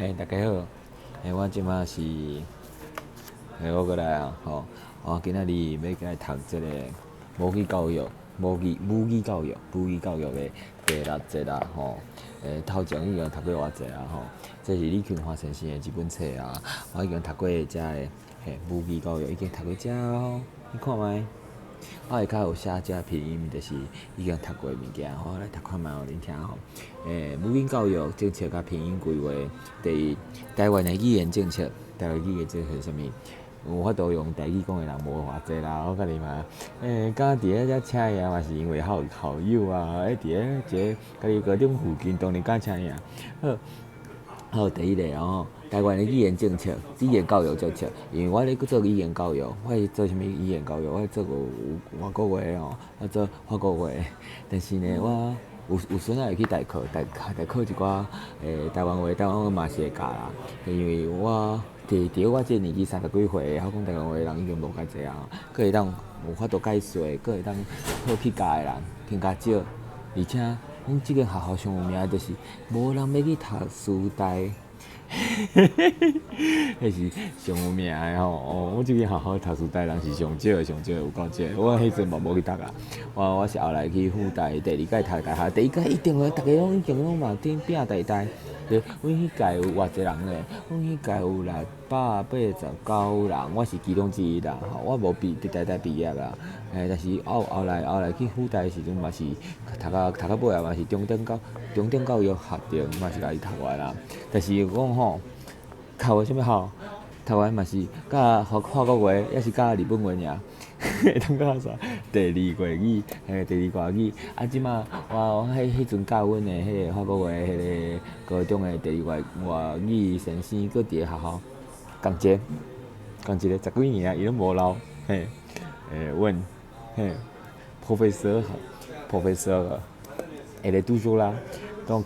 欸，大家好，欸，我這馬是，欸，我閣來啊，吼，我今仔日欲來讀這个母語教育，母語母語教育，母語教育的第六節啦，吼，欸，頭前已經讀過偌濟啊，吼，這是李群華先生的一本冊啊，我已經讀過遮个，嘿，母語教育已經讀過遮哦，你看覓。我下跤有寫遮拼音，就是已經讀過的物件，我來讀看覓予恁聽吼。欸，母語教育政策佮拼音規劃，第一，台灣的語言政策，台灣語言政策是啥物？有法度用台語講的人無偌濟啦，我佮你嘛，欸，敢佇咧遮請伊嘛是因為校校友啊，欸，佇咧一个家己高中附近，當然敢請伊啊。好，好，第一个哦，台灣的語言政策、語言教育政策，因為我咧閣做語言教育，我是做啥物語言教育？我做過有外國話吼，我做法國話，但是呢，我有有時陣會去代課，代代課一寡欸台灣話，台灣話嘛是會教啦。因為我佇佇我這个年紀三十幾歲，會曉講台灣話的人已經無介濟啊，閣會當有法度解說，閣會當好去教的人更較少，而且阮這間學校上有名的就是無人欲去讀師大，彼是上有名的吼。哦，阮這間學校讀師大人是上少的，上少的有夠少的。我彼陣嘛無去讀啊，我我是後來去輔大第二屆讀大學，第一屆一定會，逐家攏已經攏嘛頂拼台大。對，阮彼屆有偌濟人咧？阮彼屆有689人，我是其中之一啦。吼，我無畢佇台大畢業啦，欸，但是後後來後來去輔大的時陣嘛是讀到讀到尾啊嘛是中等教中等教育學程嘛是共伊讀完啦。但是講吼，讀完啥物校？讀完嘛是教法法國話，抑是教日本話爾。會當教啥？第二外語，嘿，第二外語。啊，這馬我我彼彼陣教阮的彼個法國話，彼个高中的第二外外語先生，閣佇咧學校，仝一个，仝一个，十幾年啊，伊攏無老，嘿，欸，阮，嘿，professeur，professeur，elle est toujours là。Donc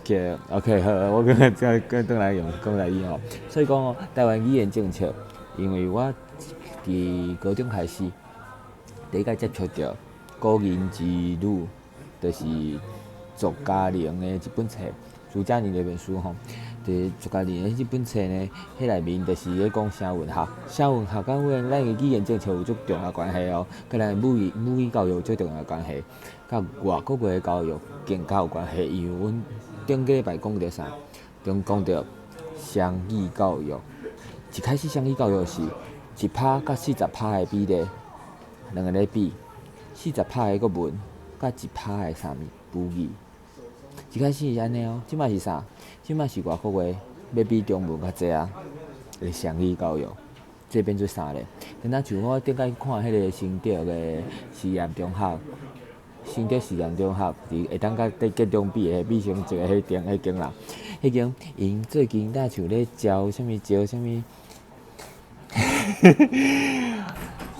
OK 好，我閣再閣轉來用講台語吼。所以講台灣語言政策，因為我佇高中開始，第一擺接觸著古人之女，就是卓嘉玲的一本冊，朱家寧的一本書吼。就是卓嘉玲的這本冊呢，彼內面就是咧講聲韻學，聲韻學佮阮咱的語言政策有足重要關係哦，佮咱母語母語教育有足重要關係，佮外國話的教育更較有關係，因為阮頂個禮拜講著啥？頂講著雙語教育。一開始雙語教育是1趴佮40趴的比例，兩个咧比，四十趴的國文，佮一趴的啥物母語。一開始是按呢哦，這馬是啥？這馬是外國話欲比中文較濟啊，的雙語教育，這變做啥咧？敢若像我頂擺看彼个新竹的實驗中學，新竹實驗中學佇會當佮建中比的比成一个彼間彼間啦，彼間𪜶最近若像咧招啥物招啥物，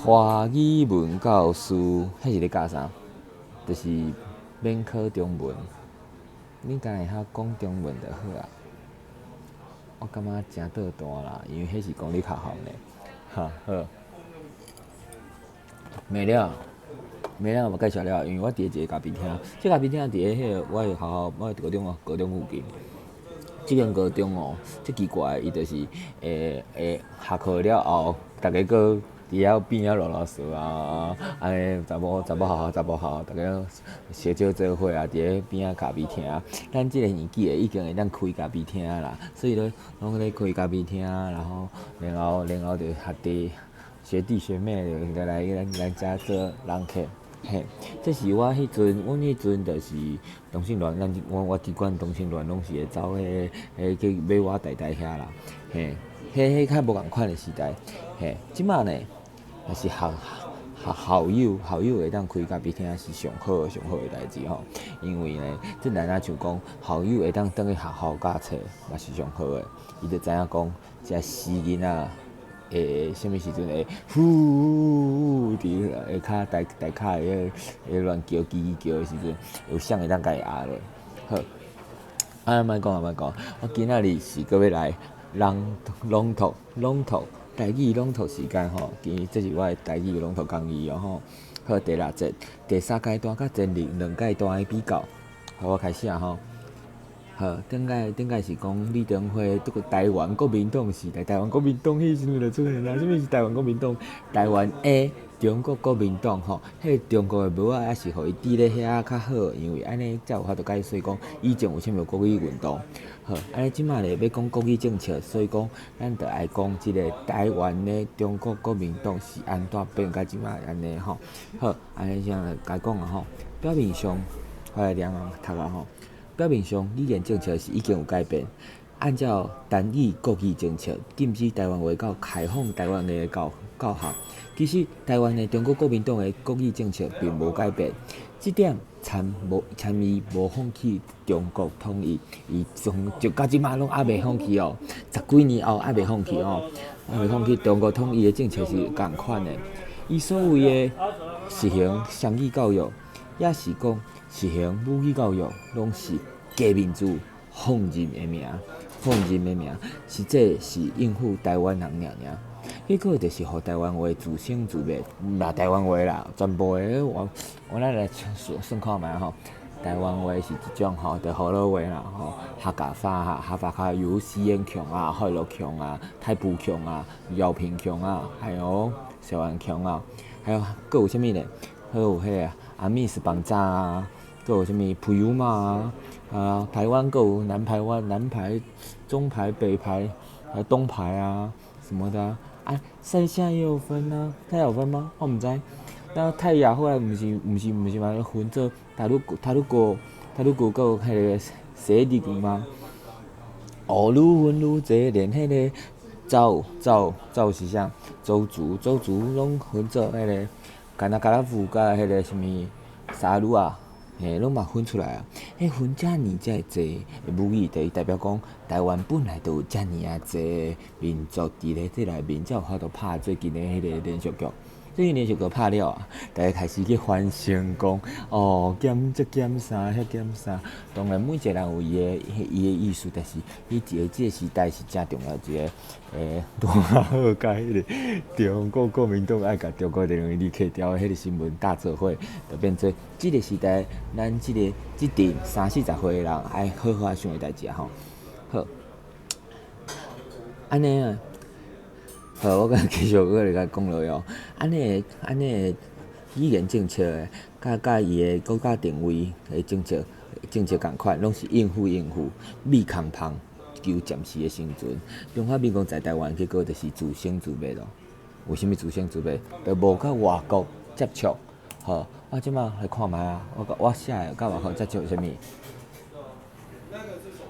華語文教師，彼是咧教啥？就是免考中文，你干焦會曉講中文就好啊。我感覺誠倒彈啦，因為彼是公立學校呢。哈好，沒了，沒了，我介紹了，因為我佇一个咖啡廳，這咖啡廳佇咧彼个我的學校，我的高中哦，高中附近。這間高中哦，足奇怪，伊就是會會下課了後，逐家閣佇遐邊仔囉囉嗦啊，按呢查某查某學校查某學校，逐家小酒做伙啊，佇咧邊仔咖啡廳。咱這个年紀的已經會當開咖啡廳啦，所以咧攏咧開咖啡廳，然後然後然後就學弟學弟學妹就來咱咱遮做人客。嘿，這是我彼陣，阮彼陣就是同性戀，咱我我佇管同性戀攏是會走彼个彼去買我台台遐啦，嘿，彼彼較無仝款的時代，嘿，這馬呢，若是學學校友校友會當開咖啡廳是上好上好的代誌吼，因為呢，這若若像講校友會當轉去學校教冊，嘛是上好的，伊就知影講這死囡仔。會啥物時陣會呼佇下跤台台跤的彼個亂叫吱吱叫的時陣，有啥會當共伊壓落？好，啊，莫講啊，莫講，我今仔日是閣欲來朗朗讀朗讀台語朗讀時間吼，今這是我的台語朗讀講義哦吼。好，第六節，第三階段佮前兩階段的比較。好，我開始啊吼。好，頂擺頂擺是講李登輝這個台灣國民黨時代，台灣國民黨彼時陣就出現啊，啥物是台灣國民黨？台灣的中國國民黨吼，彼個中國的帽仔猶是予伊佇咧遐較好，因為按呢才有法度解釋講以前有啥物國語運動。好，按呢這擺咧欲講國語政策，所以講咱著愛講這個台灣的中國國民黨是按怎變甲這擺按呢吼。好，按呢先來講啊吼，表面上我來念啊讀啊吼。表面上語言政策是已經有改變，按照單語國語政策，禁止台灣話到開放台灣的教教學。其實台灣的中國國民黨的國語政策並無改變，這點參無參伊無放棄中國統一，伊從就到這擺攏猶未放棄哦，十幾年後猶未放棄哦，猶未放棄中國統一的政策是仝款的。伊所謂的實行雙語教育，抑是講實行母語教育，攏是假民主放任的名，放任的名，實際是應付台灣人爾爾。結果就是予台灣話自生自滅，毋台灣話啦，全部的我我咱來算算看覓吼。台灣話是一種吼，就河洛話啦吼，客家話哈，客家話有西園腔啊、海陸腔啊、大埔腔啊、饒平腔啊，還有台灣腔啊，還有閣有啥物咧？閣有彼個阿密斯邦扎啊，閣有啥物普悠瑪啊，啊，台灣閣有南排灣、南排、中排、北排、還東排啊，什麼的啊，賽夏也有分啊，他有分嗎？我毋知。那泰雅後來毋是毋是毋是嘛分做太魯閣、太魯閣、太魯閣閣有彼個雪里語嗎？哦，愈分愈濟，連彼個鄒鄒鄒是啥？鄒族鄒族攏分做彼個干那加拉夫佮彼個啥物沙魯啊，嘿，攏嘛分出來啊。彼分遮爾遮濟母語，就是代表講台灣本來就有遮爾仔濟民族佇咧這內面，才有法度拍最近的彼個連續劇。最近連續劇拍了啊，大家開始去反省講，哦，減這減啥，彼減啥。當然，每一個人有伊的意思，但是伊一個這個時代是誠重要一個，拄仔好佮彼個中國國民黨愛共中國兩個字去掉的彼個新聞大做伙，就變做這個時代，咱這個這陣三四十歲的人愛好好仔想的代誌啊吼。好，按呢啊。好，我閣繼續閣來共講落去哦。按呢按呢語言政策的，佮佮伊的國家定位的政策政策仝款，攏是應付應付，米空芳求暫時的生存。中華民國在台灣，結果就是自生自滅咯。為啥物自生自滅？就無佮外國接觸。好，我這擺來看覓啊？我我寫的佮外國接觸啥物？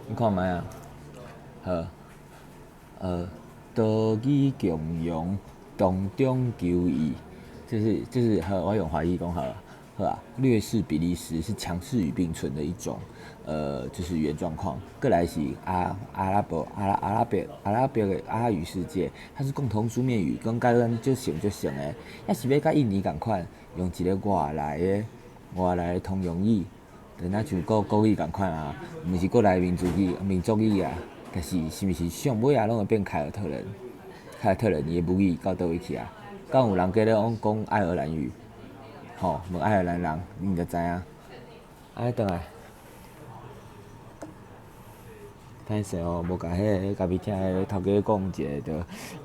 你看覓啊？好，多語共融，同中求異，就是就是，好，我用華語講好了，好啊。劣勢比例時是強勢與並存的一種，就是語言狀況。過來是阿阿拉伯阿拉阿拉伯阿拉伯的阿語世界，它是共同書面語，講佮咱足像足像的，抑是欲佮印尼仝款，用一個外來的外來的通用語，就若像國國語仝款啊，毋是國來民族語民族語啊。但是是毋是上尾仔攏會變凱爾特人？凱爾特人伊的母語到佗位去啊？敢有人閣咧講講愛爾蘭語？吼，問愛爾蘭人，𪜶就知影。啊，轉來。歹勢哦，無共彼個咖啡廳彼個頭家講一下，就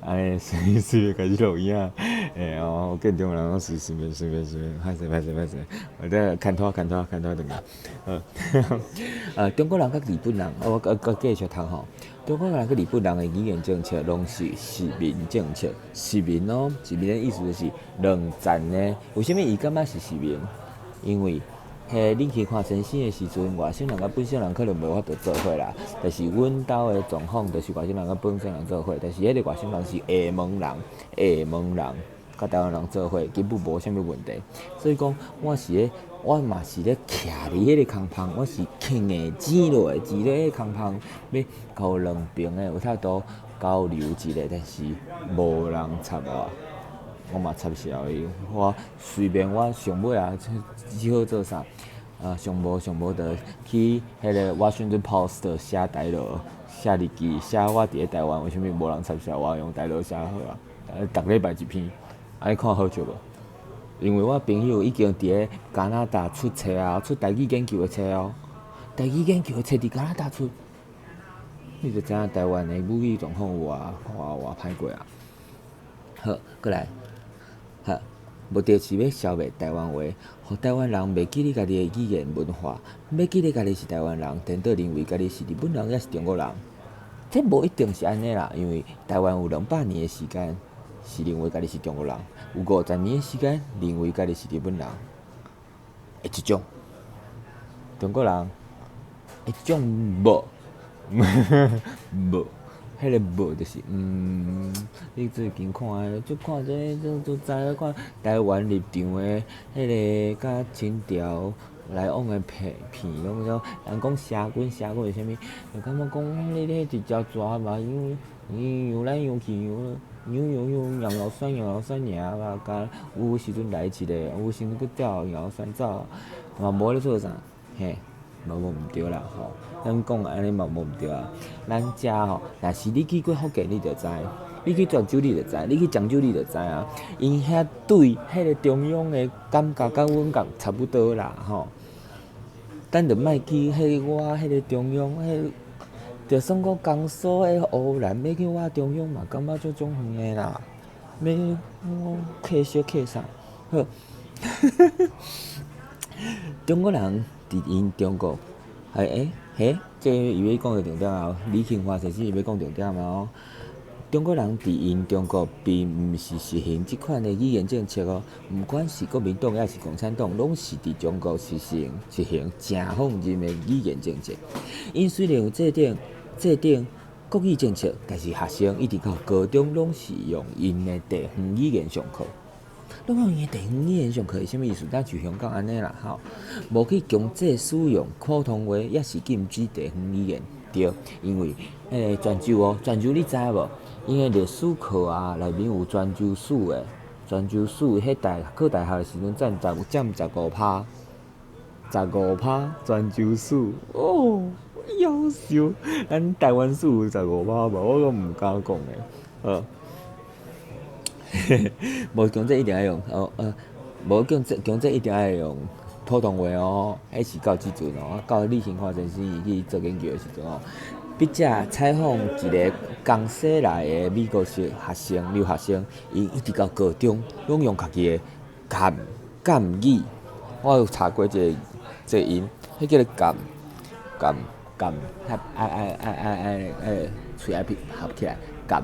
按呢隨隨開始錄影。欸哦，見中人攏隨隨便隨便隨便，歹勢歹勢歹勢，我這牽拖牽拖牽拖轉來。好，中國人佮日本人，我閣閣繼續讀吼。中國人佮日本人的語言政策攏是殖民政策，殖民哦，殖民的意思就是兩層的。為啥物伊感覺是殖民？因為彼恁去看先生的時陣，外省人佮本省人可能無法度做伙啦。但是阮兜的狀況就是外省人佮本省人做伙，但是彼個外省人是廈門人，廈門人佮台灣人做伙根本無啥物問題。所以講，我是咧，我嘛是咧徛佇彼個空芳，我是徛硬錢落來，佇咧彼個空芳欲予兩邊的有法度交流一下，但是無人插我。我嘛插潲伊，我隨便我上尾啊，只好做啥？啊，上無上無就去彼個 Washington Post 寫台羅，寫日記，寫我佇咧台灣為啥物無人插潲我，用台羅寫好啊。逐禮拜一篇，按呢看好笑無？因為我朋友已經佇咧加拿大出冊啊，出台語研究的冊哦。台語研究的冊佇加拿大出，你就知影台灣的母語狀況有偌偌歹過啊！好，閣來，好，目的是欲消滅台灣話，予台灣人袂記得家己的語言文化，袂記得家己是台灣人，顛倒認為家己是日本人抑是中國人。這無一定是按呢啦，因為台灣有200年的時間是認為家己是中國人，有50年的時間認為家己是日本人。會這種中國人，會這種無？無，彼个無就是你最近看的，就看這個，就知影看台灣立場的彼个佮清朝來往的片片攏總，人講社軍社軍是啥物？就感覺講你咧直接抓嘛，因為伊游來游去游，游游游楊老三楊老三爾嘛，佮有時陣來一个，有時陣閣走楊老三走，嘛無咧做啥，嘿，嘛無毋對啦吼。咱講按呢嘛無毋對啊。咱遮吼，若是你去過福建，你就知；你去泉州，你就知；你去漳州，你就知啊。𪜶遐對彼个中央的感覺，佮阮共差不多啦吼。咱就莫去彼个倚彼个中央，彼个就算講江蘇的烏蘭，欲去倚中央嘛，感覺足種遠的啦。欲客小客啥？好，中國人佇𪜶中國，係欸嘿，這伊欲講的重點啊，李慶華先生伊欲講重點啊哦。中國人佇𪜶中國並毋是實行這款的語言政策哦，毋管是國民黨抑是共產黨，攏是佇中國實行誠放任的語言政策。𪜶雖然有制定國語政策，但是學生一直到高中攏是用𪜶的地方語言上課。攏用𪜶的地方語言上課是啥物意思？咱像香港按呢啦，吼，無去強制使用普通話，抑是禁止地方語言，對，因為彼個泉州哦，泉州你知無？𪜶的歷史課啊，內面有泉州史的，泉州史彼大考大學的時陣佔15趴，十五趴泉州史哦，夭壽！咱台灣史有十五趴無？我攏毋敢講的，好。無強制一定愛用，哦無強制強制一定愛用普通話哦，彼是到這陣哦，到李興華先生伊去做研究的時陣哦。筆者採訪一个江西來的美國學生留學生，伊一直到高中攏用家己的贛贛語，我有查過這個音，彼叫做贛贛贛，愛愛愛愛愛愛喙愛合起來，贛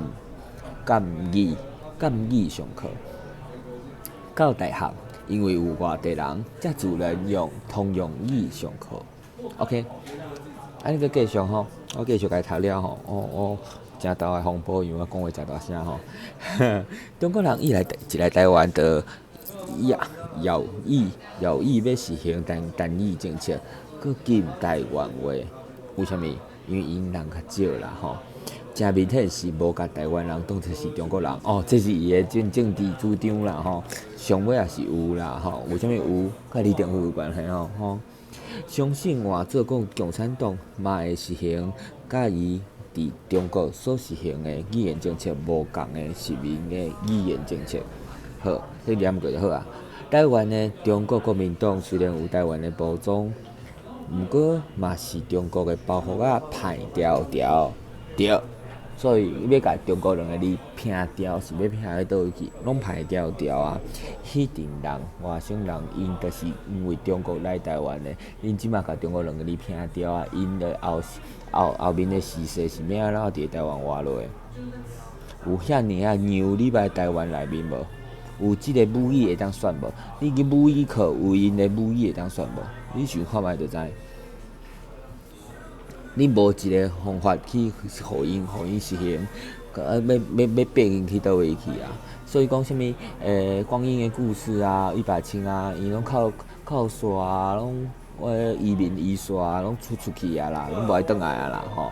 贛語贛語上課。到大學，因為有外地人，才自然用通用語上課。OK，按呢閣繼續吼，我繼續共伊讀了吼，我誠大的風波，因為我講話誠大聲吼。中國人一來一來台灣，就有意欲實行單單語政策，閣禁台灣話。為啥物？因為𪜶人較少啦吼。誠明顯是無共台灣人當做是中國人哦，這是伊的政治主張啦吼。上尾也是有啦吼，為啥物有？佮李登輝有關係吼吼。相信換做講共產黨嘛會實行佮伊佇中國所實行的語言政策無仝的實名的語言政策。好，這念過就好啊。台灣的中國國民黨雖然有台灣的武裝，毋過嘛是中國的包袱仔歹牢牢，對。所以欲共中國兩个字拼掉，是欲拼去佗位去？攏歹牢牢啊！彼陣人外省人，𪜶就是因為中國來台灣的，𪜶這馬共中國兩个字拼掉啊！𪜶的後後後面的時勢是欲按怎佇台灣活落去？有遐爾仔牛入來台灣內面無？有這个母語會當選無？你去母語課有𪜶的母語會當選無？你想看覓就知。你無一个方法去予𪜶實行，啊，欲變𪜶去佗位去啊？所以講啥物光陰的故事啊，一把青啊，𪜶攏靠靠煞啊，攏移民移煞啊，攏出去啊啦，攏無愛轉來啊啦吼。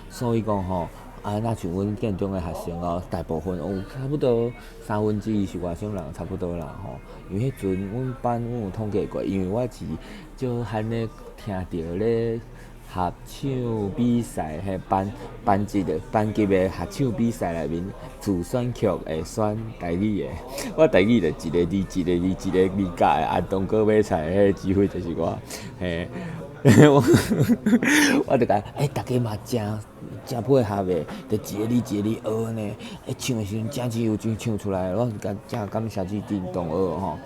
所以講吼，啊，若像阮建中的學生哦，大部分有差不多三分之一是外省人，差不多啦吼。因為彼陣阮班阮有統計過，因為我是少罕咧聽著咧合唱比賽，彼班級的合唱比賽內面，自選曲會選台語的。我台語就一个字一个字一个字教的，安東哥買菜彼个指揮就是我，嘿。我我就共欸，逐家嘛誠誠配合的，就一個字一個字學呢。欸，唱的時陣誠真有真唱出來，我真誠感謝這陣同學吼。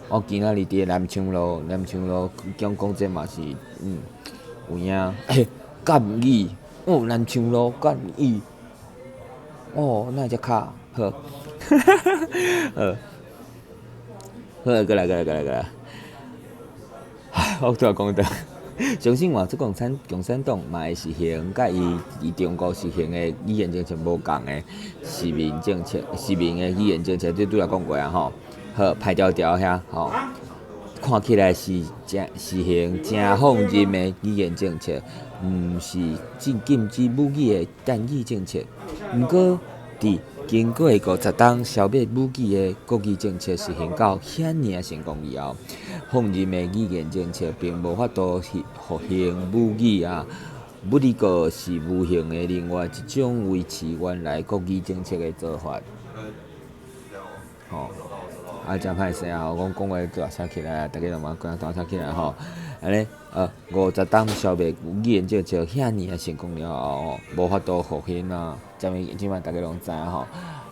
我今仔日佇南昌路，南昌路講講這嘛是有影。欸，赣語，哦，南昌路赣語，哦，哪會遮巧？好，好，好，過來過來過來過來。我拄仔講到，相信嘛，這共產共產黨嘛會實行，佮伊伊中國實行的語言政策無仝的殖民政策，殖民的語言政策，這拄仔講過啊吼。好，歹條條遐吼，看起來是誠實行誠放任的語言政策，毋是禁禁止母語的單語政策。毋過，佇經過50冬消滅母語的國語政策實行到遐爾仔成功以後，放任的語言政策並無法度去復興母語啊。不過是無形的另外一種維持原來國語政策的做法。吼，啊，誠歹勢啊！我講講話大聲起來，逐家攏嘛講大聲起來吼。按呢，50冬消滅語言政策遐爾仔成功了後，無法度復興啊！啥物這擺逐家攏知影吼。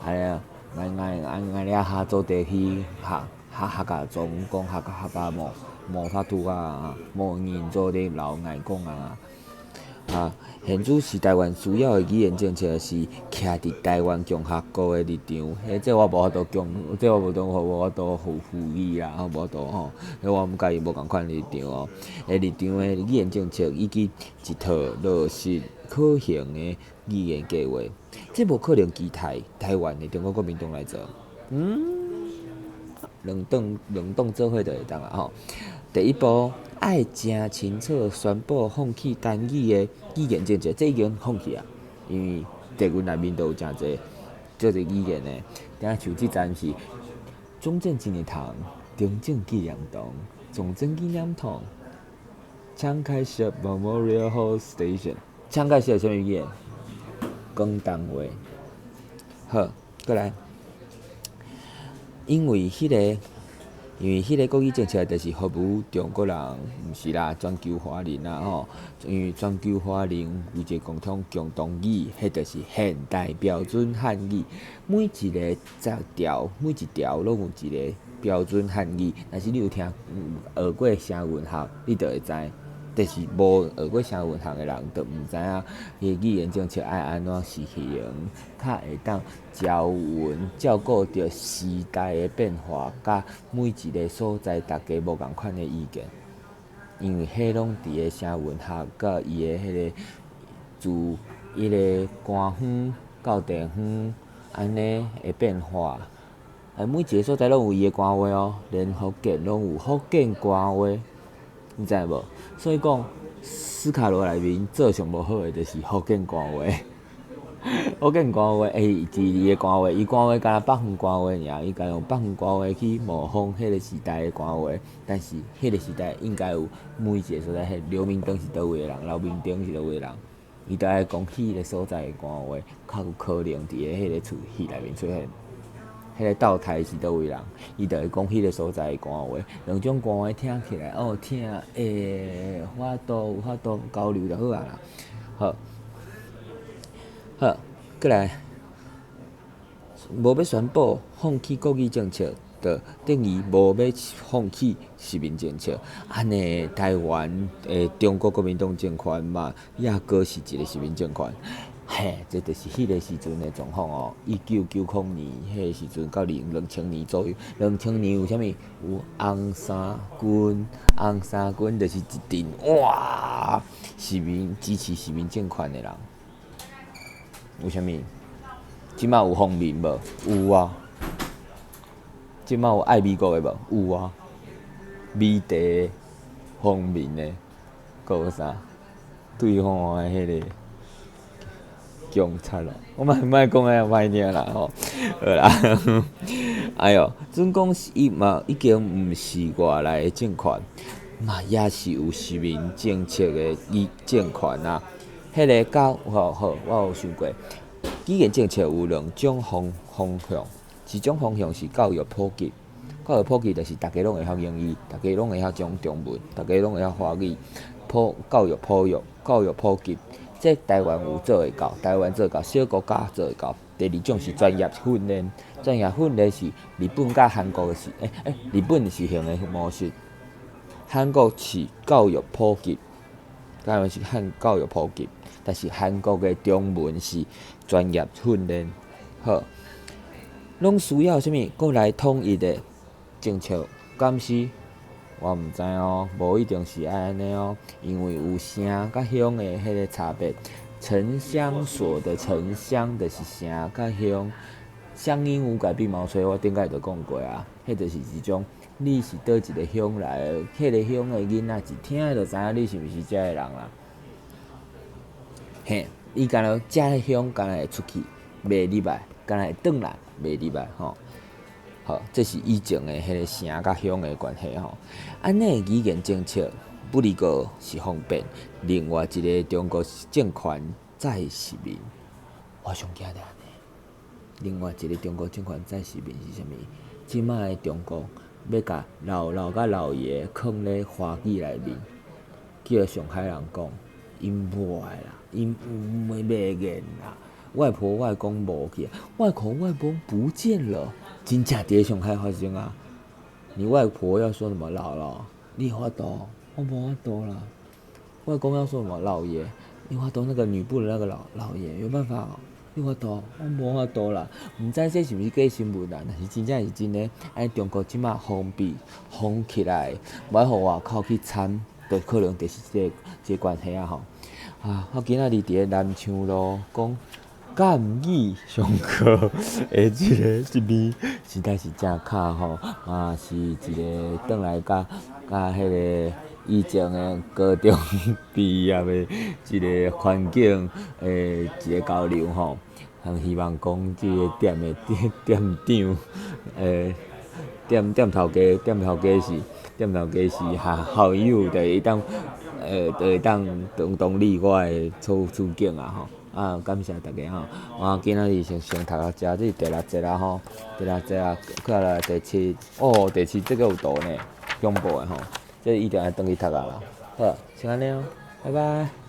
按呢，𠊎𠊎𠊎𠊎了哈做地去學學客家莊講客家客家無無法度啊，無人做咧老𠊎講啊。啊，現主時台灣主要的語言政策是徛佇台灣共和國的立場，彼這我無法度講，這我無當無法度賦賦予啦，無法度吼，彼我佮伊無仝款立場哦。立場的語言政策以及一套落實可行的語言計劃，這無可能期待台灣的中國國民黨來做。兩黨兩黨做伙就會當啊吼。第一步，愛誠清楚宣布放棄單語的語言政策，這已經放棄啊，因為台灣內面都有誠濟這個語言的。聽像這站是中正紀念堂、中正紀念堂、中正紀念堂、蔣介石 Memorial Hall Station。蔣介石啥物語言？廣東話。好，過來。因為彼個，因為彼個國語政策就是服務中國人，毋是啦，全球華人啦吼。因為全球華人有一個共通共同語，彼就是現代標準漢語。每一个雜調，每一條攏有一个標準漢語。若是你有聽學過聲韻學，你就會知。就是無學過聲韻學的人，就毋知影彼個語言政策愛按怎實行，較會當照顧照顧著時代的變化，佮每一个所在逐家無仝款的意見。因為彼攏佇个聲韻學佮伊的彼个自彼个官方到地方按呢的變化。啊，每一个所在攏有伊的官話哦，連福建攏有福建官話。你知無？所以講，斯卡羅內面做上無好的就是福建官話。福建官話，欸，是伊的官話，伊官話敢若北方官話爾，伊共用北方官話去模仿彼个時代的官話，但是彼个時代應該有每一个所在，彼劉明燈是佗位的人，劉明燈是佗位的人，伊著愛講彼个所在的官話，較有可能佇个彼个出戲內面出現。彼个道台是佗位人，伊就會講彼个所在的官話，兩種官話聽起來，哦，聽會法度有法度交流就好啊啦。好，好，過來，無欲宣布放棄國語政策，就等於無欲放棄殖民政策。按呢，台灣的中國國民黨政權嘛，猶閣是一个殖民政權。嘿，這就是彼个時陣的狀況哦。1990年彼个時陣到2000年左右，兩千年有啥物？有紅衫軍，紅衫軍就是一陣哇，殖民支持殖民政權的人。有啥物？這馬有皇民無？有啊。這馬有愛美國的無？有啊。美帝皇民的，閣有啥？對方的彼個。警察咯，我嘛莫講遐歹聽啦吼，好啦，哎喲，準講伊嘛已經毋是外來的政權，嘛也是有殖民政策的伊政權啊。彼个教好好，我有想過，語言政策有兩種方方向，一種方向是教育普及，教育普及就是逐家攏會曉英語，逐家攏會曉講中文，逐家攏會曉華語。普教育普育教育普及，這台灣有做會到，台灣做會到，小國家做會到。第二種是專業訓練，專業訓練是日本佮韓國的是，日本實行的模式。韓國是教育普及，台灣是漢教育普及，但是韓國的中文是專業訓練。好，攏需要啥物？閣來統一的政策，敢是？我毋知哦，無一定是愛按呢哦，因為有城佮鄉的彼个差別。城鄉所的城鄉就是城佮鄉，鄉音無改鬢毛衰，我頂擺就講過啊，彼就是一種你是佗一个鄉來的，彼个鄉的囡仔一聽就知影你是毋是遮的人啦。嘿，伊敢若遮个鄉敢若會出去，袂入來，敢若會轉來，袂入來吼。好，這是以前的彼个城佮鄉的關係吼。按呢語言政策不離個是方便，另外一个中國政權再殖民，我上驚著按呢。另外一个中國政權再殖民是啥物？這擺的中國欲共姥姥佮姥爺囥咧華語內面，叫上海人講，𪜶無愛啦，𪜶袂願啦。外婆外公無去，外婆外公不見了，真正佇咧上海發生啊！你外婆要說什麼？姥姥，你有法度？我無法度啦。外公要說什麼？姥爺，你有法度？那個女部的那個老姥爺有辦法？你有法度？我無法度啦。毋知這是毋是假新聞啦？但是真正是真的。按中國這擺封閉封起來，無愛予外口去參，就可能就是這個關係啊吼。啊，我今仔日佇咧南昌路講贛語上課的這个一面，實在是誠巧吼，嘛是一个轉來佮佮彼个以前的高中畢業的一个環境的一个交流吼。希望講這个店的店店長，店頭家是校校友，就會當就會當同理我的處境啊吼。啊，感謝大家吼！我今仔日先讀到遮，這是第六節啦吼，第六節啊，過來第七，哦，第七這个有圖呢，恐怖的吼，這一定愛轉去讀啊啦。好，先按呢哦，拜拜。